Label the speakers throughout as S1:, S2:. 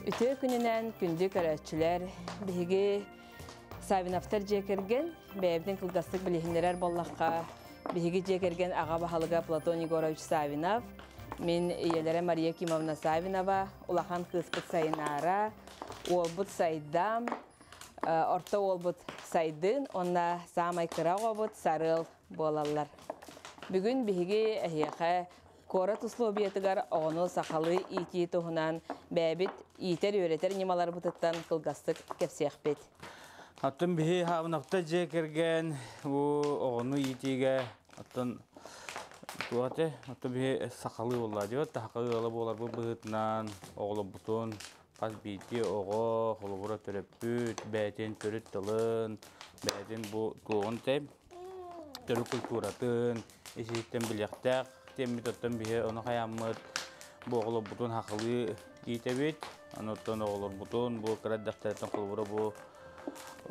S1: Үтүө күнүнэн күндү көрөөччүлэр, биһиги Савиновтар дьиэ кэргэн бэйэбитин кылгастык билиһиннэрэр буоллахха, биһиги дьиэ кэргэн аҕа баһылыга Платон Егорович Савинов, мин ийэлэрэ Мария Кимовна Савинова, улахан кыыспыт Сайынаара, уолбут Сайдам, орто уолбут Сайдын уонна саамай кыра оҕобут Сарыал буолаллар. Бүгүн биһиги эһиэхэ куорат условиятыгар оҕону сахалыы иитии туһунан бэйэбит иитэр-үөрэтэр ньымаларбытыттан кылгастык кэпсиэхпит.
S2: Оттон биһи Хабыновта дьиэ кэргэн бу оҕону иитиигэ оттон туох этэ оттон биһи сахалыы буолла диэбит сахалыы ыала буоларбыт быһыытынан оҕолорбутун хас биирдии оҕо холобура төрөппүт бэйэтин төрүт тылын бэйэтин бу туоҕун тэп төрүт культуратын ис-иһиттэн билиэхтээх диэммит оттон биһи ону хайааммыт бу оҕолорбутун хахылыы иитэбит оттон оҕолорбутун бу кыра эрдэхтэриттэн холобура бу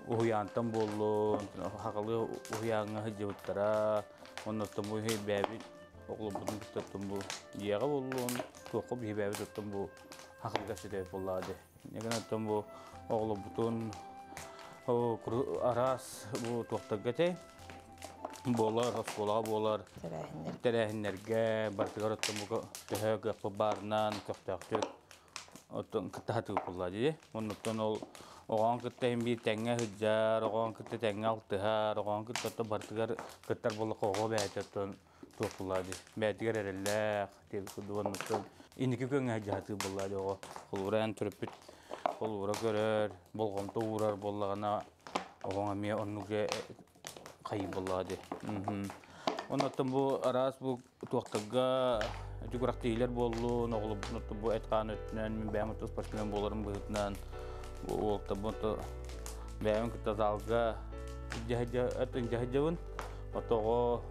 S2: уһуйаантан буоллун хахылыы уһуйааҥҥа сылдьыбыттара оннуттан бу бэйэбит оҕолорбутун кытта оттон бу дьиэҕэ буоллун туохха биһи бэйэбит оттон бу хахылыга сүтэбит буоллаҕа дии Эгин оттон бу оҕолорбутун араас бу туохтарга этэй буолар, оскуолаҕа буолар тэрээһиннэргэ барытыгар оттон бу төһө кыахпыт баарынан көхтөөхтүк оттон кытта сатыыр буолла дии. Оннуттан ол оҕоҥ кытта иһин биир тэҥҥэ сылдьар, оҕоҥ кытта тэҥҥэ алтыһар, оҕоҥ кытта оттон барытыгар кыттар буоллахха оҕо бэйэтэ оттон туох буолла дии. Бэйэтигэр эрэллээх диэбит курдук оннуттан инники күөҥҥэ сылдьа буолла дии оҕо. Холобура эн төрөппүт холобура көрөр, болҕомто уурар буоллаҕына оҕоҥ эмиэ оннук хайыы буоллаҕа дии. Оннуттан бу араас бу туохтарга ити күрэхтэһиилэр буоллун, оҕолорбутун оттон бу эт-хаан өттүнэн мин бэйэм оттон спортсмен буоларым быһыытынан уолтарбын бэйэм кытта залга дьаһайдьабын. Отоҕо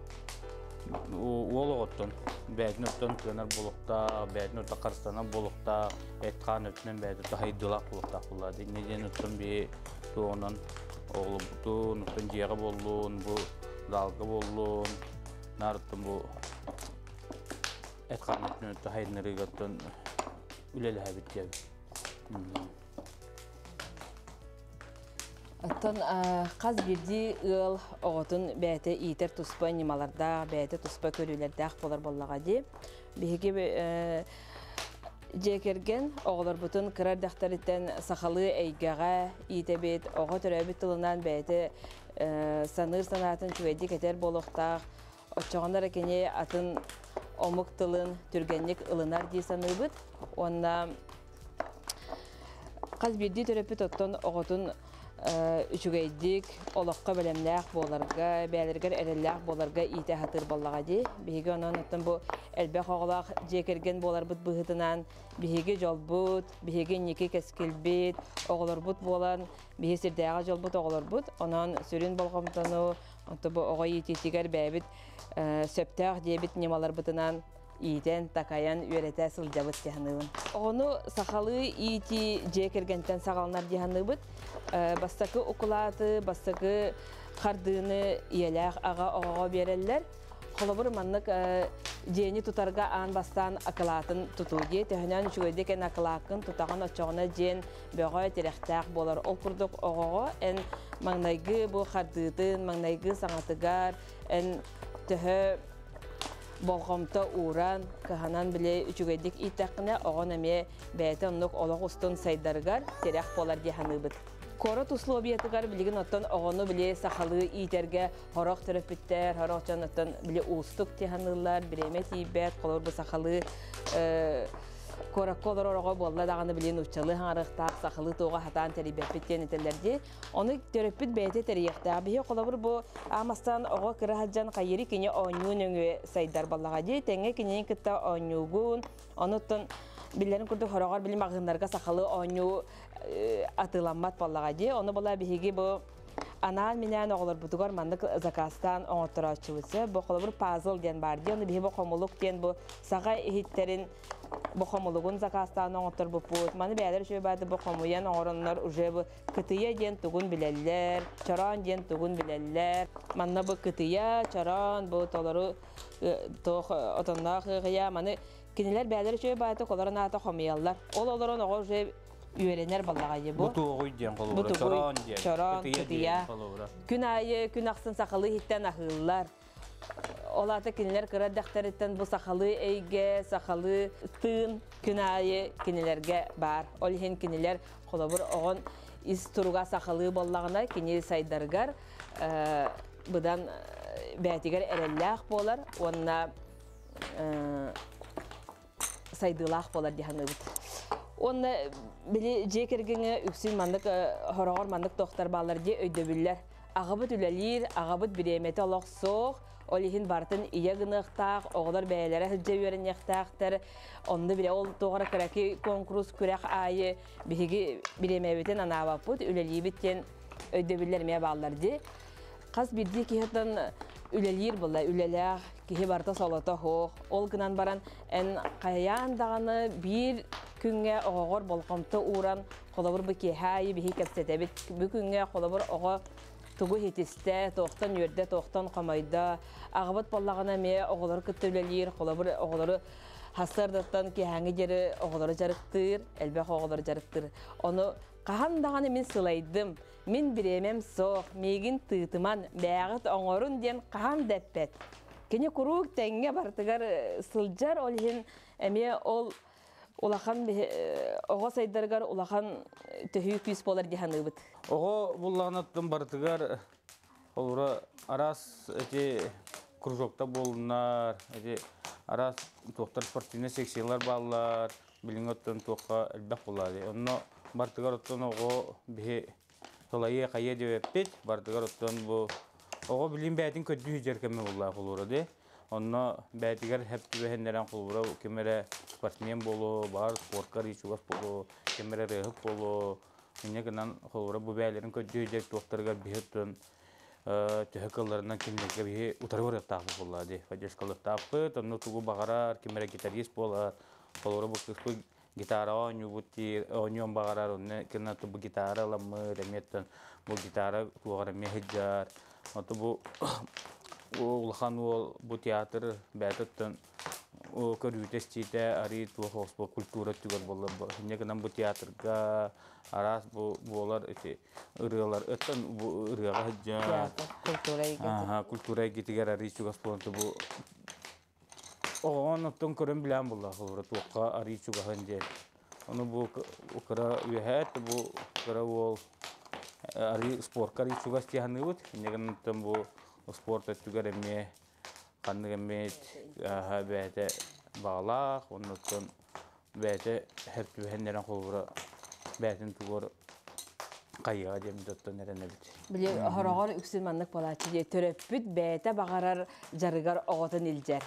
S2: уол оҕоттон бэйэтин оттон кыанар буолуохтаах, бэйэтин оттон харыстанар буолуохтаах, эт-хаан өттүнэн бэйэтэ таһайдылаах буолуохтаах буолла. Инньэ диэн оттон биһи туоҕунан оҕолорбутун, оттон дьиэҕэ буоллун, бу залга буоллун, наар оттон бу эт-хаан өттүнэн таһайыннарыыга оттон үлэлэһэбит диэн.
S1: Оттон хас биирдии ыал оҕотун бэйэтэ иитэр туспа ньымалардаах, бэйэтэ туспа көрүүлэрдээх буолар буоллаҕа дии. Биһиги дьиэ кэргэн оҕолорбутун кыра эрдэхтэриттэн сахалыы эйгэҕэ иитэбит, оҕо төрөөбүт тылынан бэйэтэ саныыр санаатын үчүгэйдик этэр буолуохтаах. Оччоҕуна эрэ кини атын омук тылын түргэнник ылынар дии саныыбыт. Уонна Хас биирдии төрөппүт оттон оҕотун үчүгэйдик, олоххо бэлэмнээх буоларга, бэйэлэригэр эрэллээх буоларга иитэ сатыыр буоллаҕа дии. Биһиги онон оттон бу элбэх оҕолоох дьиэ кэргэн буоларбыт быһыытынан биһиги дьолбут, биһиги инники кэскилбит, оҕолорбут буолан биһи сирдээҕи дьолбут оҕолорбут. Онон сүрүн болҕомтону онто бу оҕо иитиитигэр бэйэбит сөптөөх диэбит ньымаларбытынан иитэн, такайан, үөрэтэ сылдьабыт дии саныыбын. Оҕону сахалыы иитии дьиэ кэргэнтэн саҕаланар дии саныыбыт. Бастакы укулааты, бастакы хардыыны ийэлээх аҕа оҕоҕо биэрэллэр. Холобур, маннык дьиэни тутарга аан бастаан акылаатын тутуу дии. Төһөнөн үчүгэйдик эн акылааккын тутаҕын, оччоҕуна дьиэн бөҕө, тирэхтээх буолар. Ол курдук оҕоҕо эн маҥнайгы бу хардыытын, маҥнайгы саҥатыгар эн төһө болҕомто ууран, кыһанан били үчүгэйдик ииттэххинэ, оҕон эмиэ бэйэтэ оннук олох устун сайдарыгар тирэх буолар дии саныыбыт. Куорат условиятыгар билигин оттон оҕону били сахалыы иитэргэ сорох төрөппүттэр, сорох дьон оттон били уустук дии саныыллар, бириэмэ тиийбэт, холобур бу сахалыы куоракка олорор оҕо буолла даҕаны били нууччалыы хаҥарыахтаах, сахалыы туоҕа сатаан тэрийбэппит диэн этэллэр дии. Ону төрөппүт бэйэтэ тэрийиэхтээх. Биһи холобур бу аамастан оҕо кыра сылдьан хайыри кини оонньуу нөҥүө сайдар баллаҕа дии. Тэҥҥэ кинини кытта оонньуугун. Онуттан биллэрин курдук хороҕор били маҕаһыыннарга сахалыы оонньуу атыыламмат баллаҕа дии. Ону була биһиги бу анаан-минээн оҕолорбутугар маннык заказтаан оҥотторооччубут. Бу холобур пазл диэн баар дии. Ону биһи бу хомулук диэн бу саха иһиттэрин бу хомулугун заказтаан оҥотторбуппут. Маны бэйэлэр үчүгэй баады бу хомуйан оҥороннор уже бу Кытыйа диэн тугун билэллэр, чороон диэн тугун билэллэр. Манна бу кытыйа, чороон, бу толору туох отонноох ыаҕыйа. Маны кинилэр бэйэлэрэ үчүгэй баайдык олорон аата хомуйаллар. Ол олорон оҕо уже Үөрэнэр баллаҕа
S2: бу. Бу туоҕуй диэн холобура, чороон диэн.
S1: Чороон, кытыйа. Күн аайы күн ахсын сахалыы иһиттэн аһыыллар. Ол аата кинилэр кыра дэхтэриттэн бу сахалыы эйгэ, сахалыы тыын күн аайы кинилэргэ баар. Ол иһин кинилэр холобур оҕон ис туруга сахалыы боллаҕына кини сайдарыгар быдан бээтигэр эрэллээх буолар уонна сайдыылаах буолар дии саныыбыт. Уонна били дьиэ кэргэҥҥэ үксүн маннык хороҕор маннык тохтор бааллар дии өйдөбүллэр. Аҕабыт үлэлиир, аҕабыт бириэмэтэ олох суох, ол иһин барытын ийэ гыныахтаах, оҕолор бэйэлэрэ сылдьа үөрэниэхтээхтэр. Онно бile ол туох эрэ кыраки конкурс күрэх аайы биһиги бириэмэбитин анаабаппыт, үлэлиибит диэн өйдөбүллэр эмиэ бааллар дии. Хас биирдии киһиттэн үлэлиир була, үлэлээх киһи барыта солото суох. Ол гынан баран эн хайаан даҕаны биир күҥҥэ оҕоҕор болҕомто ууран, холобур бу киэһэ аайы биһи кэпсэтэбит. Бу күҥҥэ холобур оҕо тугу иһитистэ, туохтан үөрдэ, туохтан хомойдо. Аҕабыт буоллаҕына эмиэ оҕолору кытта үлэлиир, холобур оҕолору сарсыардаттан киэһээҥҥи диэри оҕолору дьарыктыыр, элбэх оҕолору дьарыктыыр. Ону хаһан даҕаны мин сылайдым, мин бириэмэм суох, миигин тыытыман, бээҕит оҥорун диэн хаһан да эппэт. Кини куруук тэҥҥэ барытыгар сылдьар, ол иһин эмиэ ол улахан оҕо сайдарыгар улахан төһүү күүс буолар дии саныыбыт.
S2: Оҕо буллаҕынаттан барытыгар олора араас эти кружокта буолуннар, эти араас туохтар спортивный секциялар бааллар, билиҥҥи оттон туохха элбэх буолаады. Онно барытыгар оттон оҕо биһи тылайы хайа диэбэппит, барытыгар оттон бу оҕо билин бээтин көрдүү сылдьар кэмэ буоллаах олура ди. Онно бээтигэр хэп түбэһиннэрэн холобура ким эрэ спортсмен буолуо, баар спорткар чугас буолуо, ким эрэ ырыаһыт буолуо, инньэ гынан холобура бу бээлэрин көрдүү сылдьар туохтарыгар биһи оттон төһө кылларынан кинилэргэ биһи утары барыахтаахпыт буоллаа дии. Поддержкалыахтаахпыт, онно тугу баҕарар, ким эрэ гитарист буолар, холобура бу кыыспыт гитараҕа оонньуубут диир, оонньуон баҕарар, онно гына бу гитара ыламмыт, эмиэттэн бу гитара туоҕар эмиэ сылдьар. Ото бу улахан уол бу театр бэйэтиттэн көрүүтэ-истиитэ арыы туох оспо культура өттүгэр буолла. Инньэ гынан бу театрга араас бу буолар ити ырыалар ыттан бу ырыаҕа сылдьар.
S1: Культура эйгэтигэр.
S2: Культура эйгэтигэр арыы чугас буолан бу Оҕоҕун оттон көрөн билээн буолла холобура туохха арыый чугаһын диэн. Ону бу кыра үөһээт бу кыра уол арыый спортка арыый чугас дии саныыбыт. Инньэ гынан бу спорт өттүгэр эмиэ ханнык эмит бэйэтэ баҕалаах, оннуттан бэйэтэ сөп түбэһиннэрэн холобура бэйэтин тугар хайыаҕа диэн оттон эрэнэбит.
S1: Били хороҕор үксүн маннык буолааччы дии төрөппүт бэйэтэ баҕарар дьарыгар оҕотун илдьэр.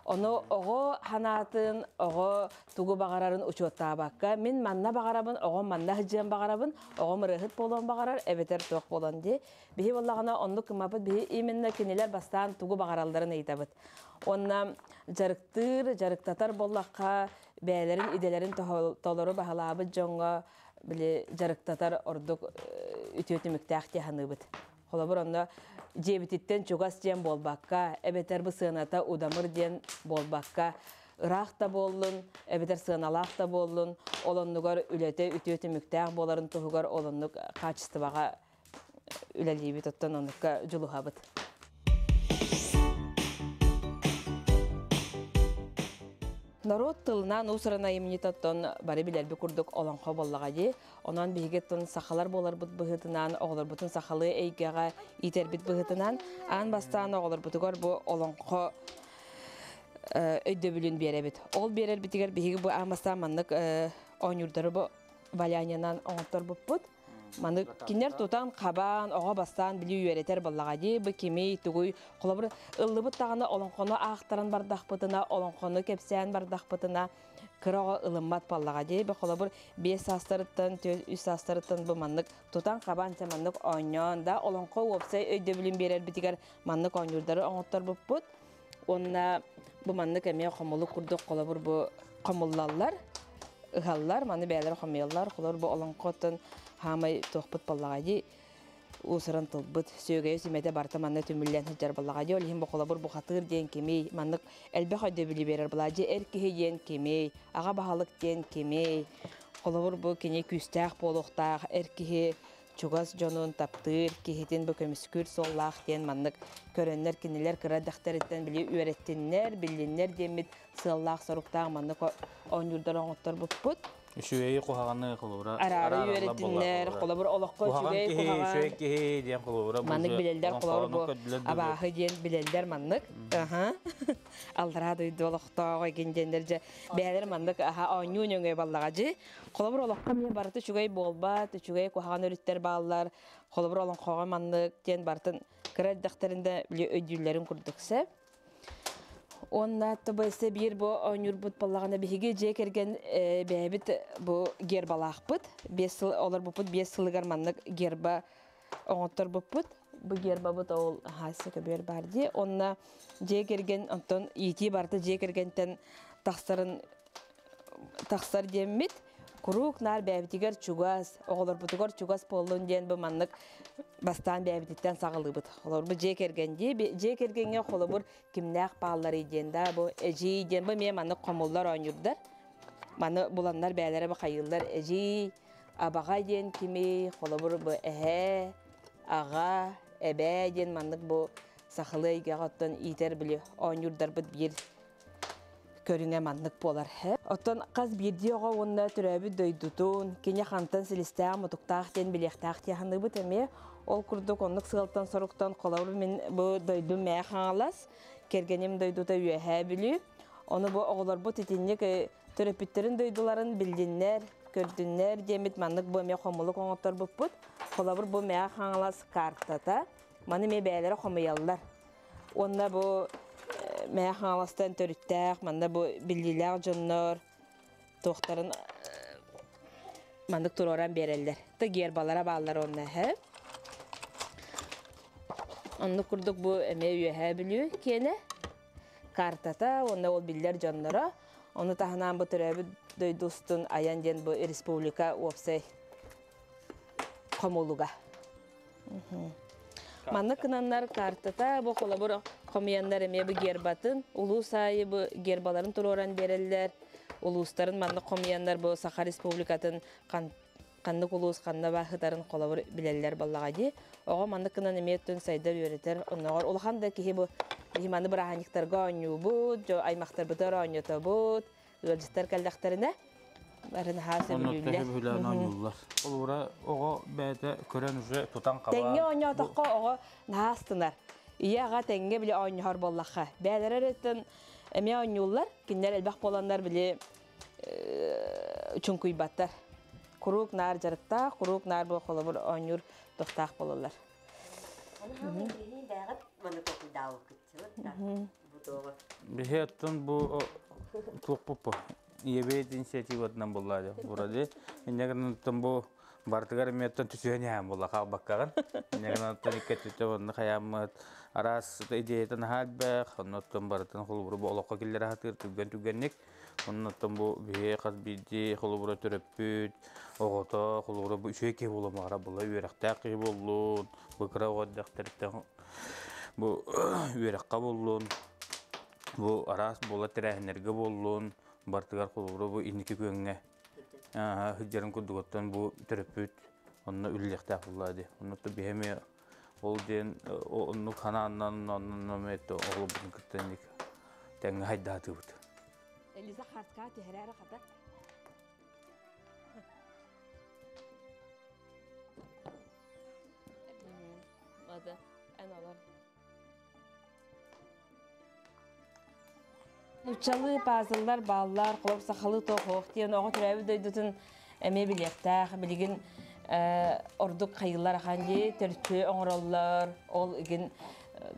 S1: Ону оҕо ханаатын, оҕо тугу баҕарарын учуоттаабакка, мин манна баҕарабын, оҕом манна сылдьыан баҕарабын, оҕом ырыаһыт буолуон баҕарар, эбэтэр туох буолан дии. Биһи буоллаҕына оннук гыммаппыт, биһи именно кинилэр бастаан тугу баҕаралларын ыйытабыт. Уонна дьарыктыыр, дьарыктатар буоллахха, бэйэлэрин идэлэрин толору баһылаабыт дьоҥҥо били дьарыктатар ордук үтүө түмүктээх дии саныыбыт. Холобур, онно дьиэбититтэн чугас диэн буолбакка, эбэтэр бу сыаната удамыр диэн буолбакка, ыраах да буоллун, эбэтэр сыаналаах да буоллун, ол оннугар үлэтэ үтүө түмүктээх буоларын туһугар ол оннук хаачыстыбаҕа үлэлиибит, оттон оннукка дьулуһабыт. Норуот тылынан уус-уран айымньытыттан бары билэрби курдук олоҥхо буоллаҕа дии. Онон биһиги оттон сахалар буоларбыт быһыытынан, оҕолорбутун сахалыы эйгэҕэ иитэрбит быһыытынан, аан бастаан оҕолорбутугар бу олоҥхо өйдөбүлүн биэрэбит. Ол биэрэрбитигэр биһиги бу аан бастаан маннык оонньуурдары бу валянянан оҥотторбуппут. Маны кинилэр тутан, хабаан, оҕо бастаан били үөрэтэр буоллаҕа дии, бу кимий, тугуй. Холобур, ыллыбыт даҕаны олоҥхону аахтаран бардахпытына, олоҥхону кэпсээн бардахпытына, кыра оҕо ылыммат буоллаҕа дии. Бу холобур, 5 саастарыттан, 3 саастарыттан бу маннык тутан, хабаан, чэ маннык оонньоон да, олоҥхо уопсай өйдөбүлүн биэрэрбитигэр маннык оонньуурдары оҥотторбуппут. Уонна бу маннык эмиэ хомулук курдук холобур бу хомуллаллар, ыһаллар, маны бэйэлэрэ хомуйаллар. Холобур бу олоҥхоттон хаамай туохпут буоллаҕа дии уусуран тылбыт сүөгэйэ сүмэтэ барыта манна түмүллэн сылдьар буоллаҕа дии. Ол иһин бу холобур бухатыыр диэн кимий, маннык элбэх өйдөбүлү биэрэр буолаа дии. Эр киһи диэн кимий, аҕа баһылык диэн кимий. Холобур, бу кини күүстээх буолуохтаах, эр киһи чугас дьонун таптыыр, киһитин бу көмүскүүр суоллаах диэн маннык көрөннөр кинилэр кыра эрдэхтэриттэн били үөрэттиннэр, биллиннэр диэммит сыаллаах-соруктаах маннык оонньуурдар оҥотторбуппут.
S2: Үчүгэйи куһаҕаны холобура
S1: араары үөрэттиннэр, холобур олоххо үчүгэй куһаҕан.
S2: Үчүгэй киһи диэн холобура
S1: маннык билэллэр, холобур бу абааһы диэн билэллэр маннык. Аха. Аллараа дойду олохтооҕо игин диэннэр дьэ бэйэлэр маннык аха оонньуу нөҥүө баллаҕа дьи. Холобур олоххо эмиэ барыта үчүгэй буолбат, үчүгэй куһаҕан өрүттэр бааллар. Холобур олоҥхоҕо маннык диэн барытын кыра эрдэхтэринэ били өйдүүллэрин курдук сөп. Уонна ТБС биир бу оонньуурбут буоллаҕына биһиги дьиэ кэргэн бэйэбит бу гербалаахпыт. 5 сыл олорбуппут 5 сылыгар маннык герба оҥотторбуппут. Бу гербабыт ол хаайса көбүөр баар дии. Онно дьиэ кэргэн онтон иитии барыта дьиэ кэргэнтэн тахсарын тахсар диэммит куруук наар бэйэбитигэр чугас, оҕолорбутугар чугас буоллун диэн бу маннык бастаан бэйэбититтэн саҕалыыбыт. Холобур, бу дьиэ кэргэн дии. Дьиэ кэргэҥҥэ холобур кимнээх баалларый диэн да бу эдьиий диэн бу эмиэ маннык хомуллар оонньуурдар. Маны буланнар бэйэлэрэ бу хайыыллар эдьиий, абаҕа диэн кимий, холобур бу эһээ, аҕа, эбээ диэн маннык бу сахалыы эйгэҕэ оттон иитэр били оонньуурдарбыт биир көрүҥэ маннык буолар. Оттон хас биирдии оҕо уонна төрөөбүт дойдутун, кини хантан силистээх-мутуктаах диэн билиэхтээх дии саныыбыт эмиэ. Ол курдук оннук сыалтан-соруктан холобур мин бу дойдум Мэйэ Хаҥалас, кэргэним дойдута Үөһээ Бүлүү. Ону бу оҕолорбут итинник төрөппүттэрин дойдуларын биллиннэр, көрдүннэр диэммит маннык бу эмиэ хомулук оҥотторбуппут. Холобур бу Мэйэ Хаҥалас картата. Маны эмиэ бэйэлэрэ хомуйаллар. Уонна бу Мэйэ Хаҥаластан төрүттээх, манна бу биллиилээх дьоннор туохтарын маннык туруоран биэрэллэр. Та гербалара бааллар онно эһэ. Оннук курдук бу эмиэ Үөһээ Бүлүү киэнэ картата уонна ол биллэр дьонноро. Ону таһынан бу төрөөбүт дойду устун айан диэн бу республика уопсай хомулуга. Маннык гынаннар картата бу холобур хомуйаннар эмиэ бу гербатын улуус аайы бу гербаларын туруоран биэрэллэр. Улуустарын маннык хомуйаннар бу Саха Республикатын ханнык улуус ханна баһытарын холобур билэллэр буоллаҕа дии. Оҕо маннык гынан эмиэ өттүн сайдар үөрэтэр. Оннооҕор улахан да киһи бу биһи маны бырааһынньыктарга оонньуубут, дьо аймахтарбытыгар оонньотобут, ыалдьыттар кэллэхтэринэ бары наһаа сөбүлүүллэр.
S2: Оннук оонньууллар. Холобура оҕо бэйэтэ көрөн уже тутан хабан.
S1: Тэҥҥэ оонньоотоххо оҕо наһаа астынар. Ийэ аҕа тэҥҥэ били оонньоһор буоллахха. Бэйэлэрэ эрэ эмиэ оонньууллар. Кинилэр элбэх буоланнар били чуҥкуйбаттар. Куруук наар дьарыктаах, куруук наар бу холобур оонньуур тохтаах буолаллар.
S2: Биһи оттон бу туохпуппу ийэбит инициативатынан булла дьэ вроде инньэ гынан бу барытыгар эмиэ оттон түсүһэн иһэн буолла хаалбаккаҕын инньэ гынан оттон икки өттүттэн онно хайааммыт араас идеята наһаа элбэх онно оттон барытын холобуру бу олоххо киллэрэ сатыыр түргэн түргэнник онно оттон бу биһи хас биирдии холобура төрөппүт оҕото холобура бу үчүгэй киһи буолумаҕара була үөрэхтээх киһи буоллун бу кыра оҕо эрдэхтэриттэн бу үөрэххэ буоллун бу араас буолар тэрээһиннэргэ буоллун барытыгар холобура бу инники күөҥҥэ сылдьарын курдугуттан бу төрөппүт онно үлэлиэхтээх буоллаа дии онно биһи эмиэ ол диэн оннук ханааннан оннун эмиэ оҕолорбутун кытта инник тэҥҥэ хайдаатыбыт.
S1: Элиза хартка түһэрээри хата. Ада, эн олор. Нуччалыы пазллар бааллар, холоп сахалыы тоохоох диэн оҕо төрөөбүт дойдутун эмиэ билиэхтээх. Билигин ордук хайыылар ахан дии, төрүччү оҥороллор. Ол игин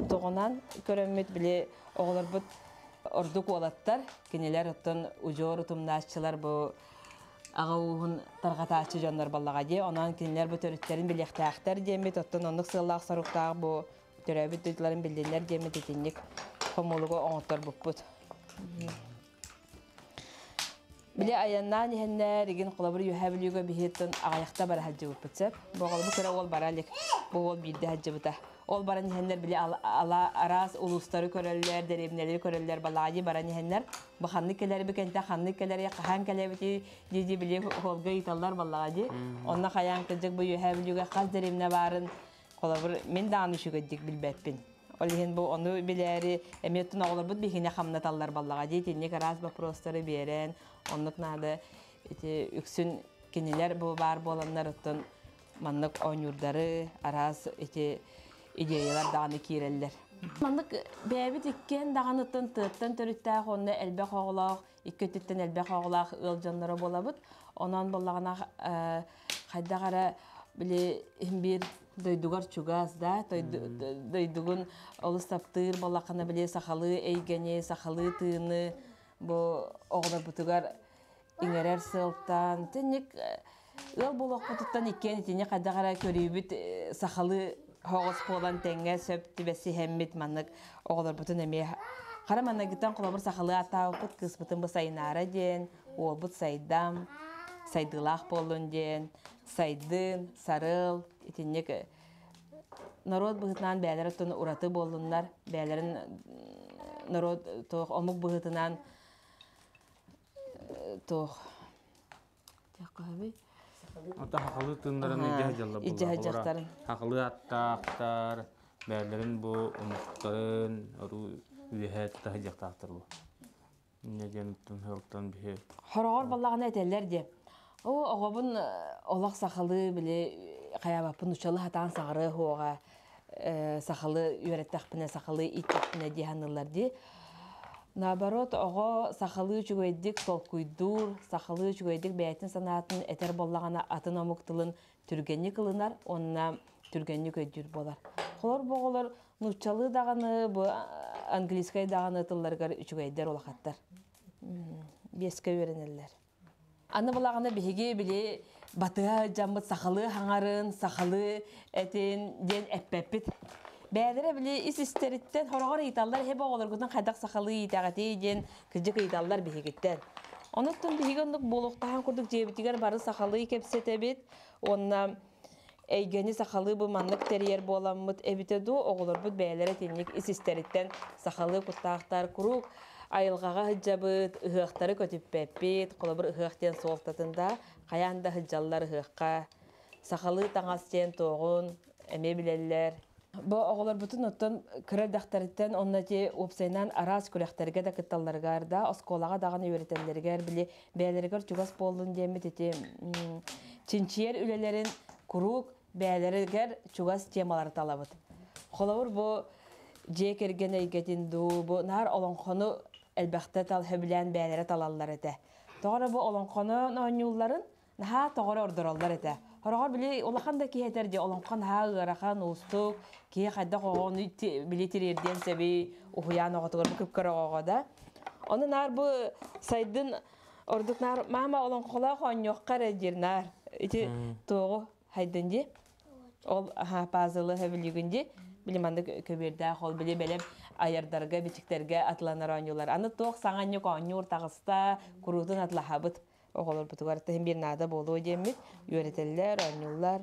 S1: тоҕунан көрөммүт били оҕолорбут ордук уолаттар, кинилэр оттон удьуор утумнааччылар бу аҕа ууһун тарҕатааччы дьоннор баллаҕа дии. Онон кинилэр бу төрүттэрин билиэхтээхтэр диэммит, оттон оннук сыаллаах соруктаах бу төрөөбүт дойдуларын биллиннэр диэммит итинник хомулугу оҥотторбуппут. Били айаннаан иһэннэр игин холобур Үөһээ Бүлүүгэ биһиэттэн аҕыйахта бара сылдьыбыппыт сөп. Бу оҕолорбут кыра уол бара илик. Бу уол биирдэ сылдьыбыта. Ол баран иһэннэр били ала араас улуустары көрөллөр, дэриэбинэлэри көрөллөр, балаайы баран иһэннэр бу ханнык кэлэрби кэнтэ ханнык кэлэри хаһан кэлэбити дии били уолга ыйыталлар баллаҕа дии. Онно хайаан кырдьык бу Үөһээ Бүлүүгэ хас дэриэбинэ баарын холобур мин даҕаны үчүгэйдик билбэппин. Ол иһин бу ону билээри эмиэ оттон оҕолорбут биһигини хамнаталлар баллаҕа дии итинник араас боппуруостары биэрэн оннук наада ити үксүн кинилэр бу баар буоланнар оттон маннык оонньуурдары араас ити идеялар даҕаны киирэллэр. Маннык бэйэбит иккиэн даҕаныттан тыаттан төрүттээх уонна элбэх оҕолоох икки өттүттэн элбэх оҕолоох ыал дьонноро буолабыт. Онон буоллаҕына хайдах эрэ били биир дойдугар чугас да дойдугун олус таптыыр буоллаххына били сахалыы эйгэни, сахалыы тыыны бу оҕолорбутугар иҥэрэр сыалтан тинник ыал буолуохпутуттан иккиэн итини хайдах эрэ көрүүбүт сахалыы хоҕус буолан тэҥҥэ сөп түбэсиһэммит маннык оҕолорбутун эмиэ хара манныгыттан холобур сахалыы ааттаабыппыт кыыспытын бу Сайнаара диэн уолбут Сайдам сайдыылаах буоллун диэн Сайдын Сарыл итинник норуот быһыытынан бэйэлэр оттон ураты буоллуннар бэйэлэрин норуот туох омук быһыытынан туох тиэххэ
S2: Ата хахалы тыыннарын илдьэ дьалла
S1: илдьэ сылдьахтарын.
S2: Хахалы аттаахтар, бээлэрин бу омуктарын оруу үөһэ таһыдьахтаахтар бу. Инньэ диэн тунһылтан биһи.
S1: Хороҕор баллаҕына этэллэр диэ. О, оҕобун олох сахалыы били хайаабаппын учалы хатаан саҕарыа хуоҕа сахалы үөрэттэхпинэ сахалыы ииттэхпинэ дии саныыллар дии. Наоборот, оҕо сахалыы үчүгэйдик толкуйдуур, сахалыы үчүгэйдик бэйэтин санаатын этэр буоллаҕына атын омук тылын түргэнник ылынар уонна түргэнник өйдүүр буолар. Холор бу оҕолор нууччалыы даҕаны, бу английскай даҕаны тылларыгар үчүгэйдэр улахаттар. Биэскэ үөрэнэллэр. Аны булаҕына биһиги били батыһа дьаммыт сахалыы хаҥарын, сахалыы этин диэн эппэппит. Бэйэлэрэ били ис истэриттэн хороҕор ыйыталлар, эһи оҕолоргутун хайдах сахалыы иитэҕитий диэн кырдьык ыйыталлар биһигиттэн. Онуттан биһиги оннук буолуохтаах курдук дьиэбитигэр бары сахалыы кэпсэтэбит уонна эйгэни сахалыы бу маннык тэрийэр буоламмыт эбитэ дуу, оҕолорбут бэйэлэрэ итинник ис истэриттэн сахалыы куттаахтар куруук айылҕаҕа сылдьабыт, ыһыахтары көтүппэппит, холобур ыһыах диэн суолтатын да хайаан да сылдьаллар ыһыахха, сахалыы таҥас диэн туоҕун эмиэ билэллэр. Бу оҕолорбутун оттон кыра эрдэхтэриттэн онно ити уопсайынан араас күрэхтэргэ да кытталларыгар да, оскуолаҕа даҕаны үөрэтэллэригэр били бэйэлэригэр чугас буоллун диэммит ити чинчийэр үлэлэрин куруук бэйэлэригэр чугас темалары талабыт. Холобур бу дьиэ кэргэн эйгэтин дуу, бу наар олоҥхону элбэхтэ тал сөбүлээн бэйэлэрэ талаллар этэ. Тоҕо бу олоҥхону оонньуулларын наһаа тоҕоро ордороллор этэ. Хороҕор били улахан да киһи этэр дии олоҥхо наһаа ыарахан, уустук, киһи хайдах оҕону били тириэрдиэн сөбүй, уһуйаан оҕотугар бу кыпкыра оҕоҕо да. Ону наар бу сайдын ордук наар мама олоҥхолоох оонньуохха эрэ диир наар. Ити туоҕу хайдын дии. Ол пазлы сөбүлүүгүн дии. Били маннык көбүөрдээх ол били бэлэм айардарга, бичиктэргэ атыланар оонньуулар. Аны туох саҥа оонньуур таҕыста, куруутун атлаһабыт. Оҕолорбутугар тыһын биир наада буолуо диэммит үөрэтэллэр, оонньууллар.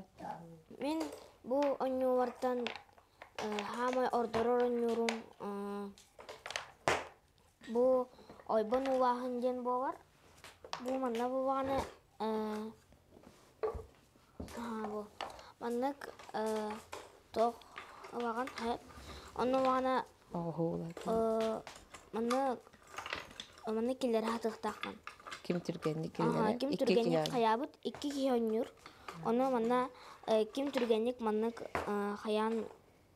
S3: Мин бу оонньуулартан хаамай ордорор оонньуурум бу ойбон уулааһын диэн буолар. Бу манна буоллаҕына бу маннык туох ылаҕын онно улаҕана маннык маннык киллэрэ сатыахтааххын.
S1: Ким түргэнник киллэрэр?
S3: Ким түргэнник хайаабыт икки киһи оонньуур. Ону манна ким түргэнник маннык хайаан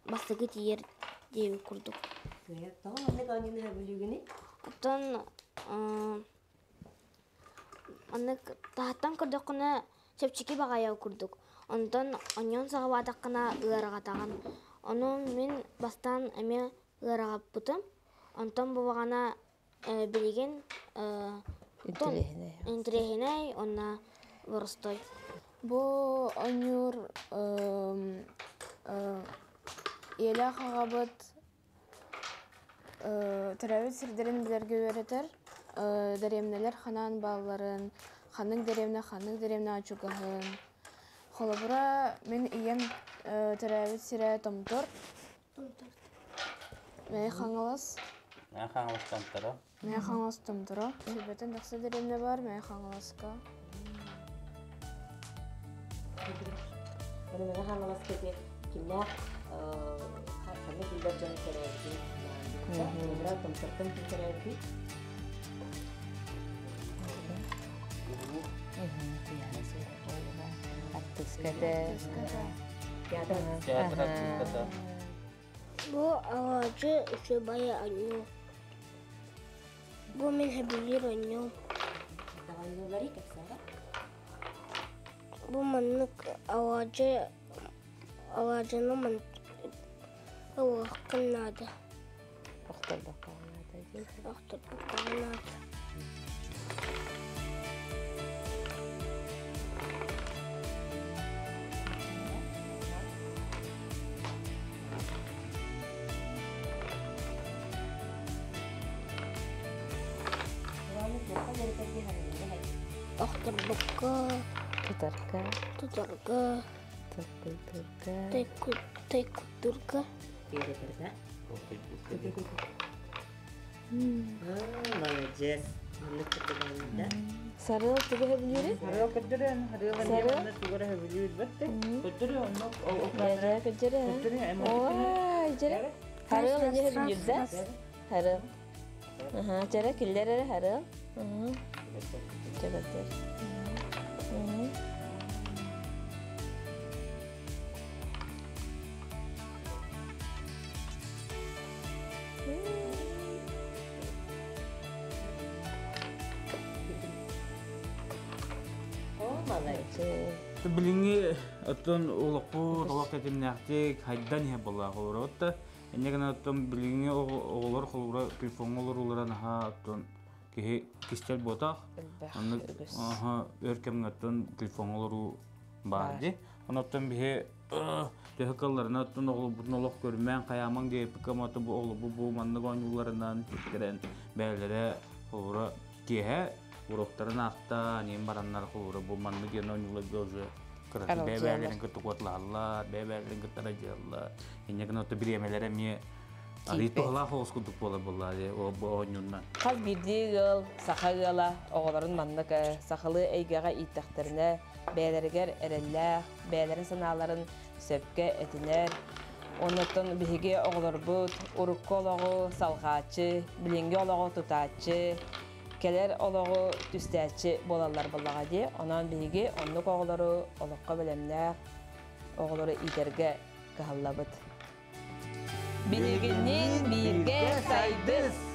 S3: бастакы тиийэр диэбит курдук.
S4: Тоҕо маннык оонньууну сөбүлүүгүнүй?
S3: Оттон маннык таһыттан көрдөххүнэ чэпчэки баҕайы курдук. Онтон онньоон саҕалаатаххына ыараҕатаҕын. Ону мин бастаан эмиэ ыараҕаппытым. Онтон бу баҕана билигин интэриэһинэй уонна боростой.
S5: Бу оонньуур ийэлээх аҕабыт төрөөбүт сирдэрин билэргэ үөрэтэр. дэриэбинэлэр ханаан баалларын, ханнык дэриэбинэ ханнык дэриэбинэҕэ чугаһын. Холобура, мин ийэм төрөөбүт сирэ Томтор. Мэҥэ Хаҥалас.
S2: Мэҥэ Хаҥалас Томторо.
S5: Мэҥэ Хаҥалас Томторо. Сүүрбэттэн тахса дэриэбинэ бар Мэҥэ Хаҥаласка.
S4: Оны Мэҥэ Хаҥаласка ити кимнээх ханнык биллэр дьон төрөөбүтүй? Холобура, Томтортон ким төрөөбүтүй?
S1: Артыската.
S4: Театр.
S2: Театр артыската.
S3: Бу алаадьы үчүгэй оонньуу. Бу мин сөбүлүүр оонньуум.
S4: Оонньуулары кэпсэҕэ.
S3: Бу маннык алаадьы алаадьыны ман ылыаххын наада.
S1: Охторбокко наада дии.
S3: Охторбокко наада. Охторбокко,
S1: Тутарга,
S3: тутарга,
S1: толкуйдуурга,
S3: тайкуттурга.
S4: Тиэрэтэргэ. Молодец. Маннык кытыланна.
S1: Сарыал тугу сөбүлүүрүй?
S6: Сарыал көрдөрөн, сарыал
S1: Сарыал?
S6: эмиэ тугу эрэ сөбүлүүр бэтте. Көрдөрү оннук
S1: Дьэ, көрдөрө.
S6: Көрдөрү эми.
S1: Ой, дьэрэ. Харыал эмиэ сөбүлүүр да? Харыал. Аха, дьэрэ киллэр эрэ харыал. Дьэ көрдөр.
S4: О, молодец.
S2: Билиҥҥи оттон олохпут олох тэтимнээхтик хайдан иһэ буоллаах олорор да инньэ гынан оттон билиҥҥи оҕолор холобура телефоҥҥа олоруулара наһаа оттон киһи кистэл буотах
S1: Элбэх
S2: оннук
S1: үгүс.
S2: өр кэмҥэ оттон телефоҥҥа олоруу баар
S1: Баар.
S2: дии онон оттон биһи төһө кыалларынан оттон оҕолорбутун олох көрүмээн хайаамаҥ диэппиккэ мото бу оҕолорбут бу маннык оонньууларынан тиктэрэн бэйэлэрэ холобура киэһэ уроктарын аахта аниын бараннар холобура бу маннык диэн оонньууларга уже кыраты
S1: Аралдьыйаллар.
S2: бэйэ-бэйэлэрин кытта куотлаһаллар, бэйэ-бэйэлэрин кытта аралдьыйаллар. Инньэ гынан отто бириэмэлэрэ эмиэ арый
S1: Тиийбэт.
S2: туһалаах оҕус курдук буолар буоллаа дии бу оонньууннан.
S1: Хас биирдии ыал, саха ыала оҕолорун маннык сахалыы эйгэҕэ ииттэхтэринэ, бэйэлэригэр эрэллээх, бэйэлэрин санааларын сөпкө этинэр. Оннуттан биһиги оҕолорбут урукку олоҕу салҕааччы, билиҥҥи олоҕу тутааччы, кэлэр олоҕу түстээччи буолаллар буоллаҕа дии. Онон биһиги оннук оҕолору олоххо бэлэмнээх оҕолору иитэргэ кыһаллабыт. Биһигинниин бииргэ сайдыс!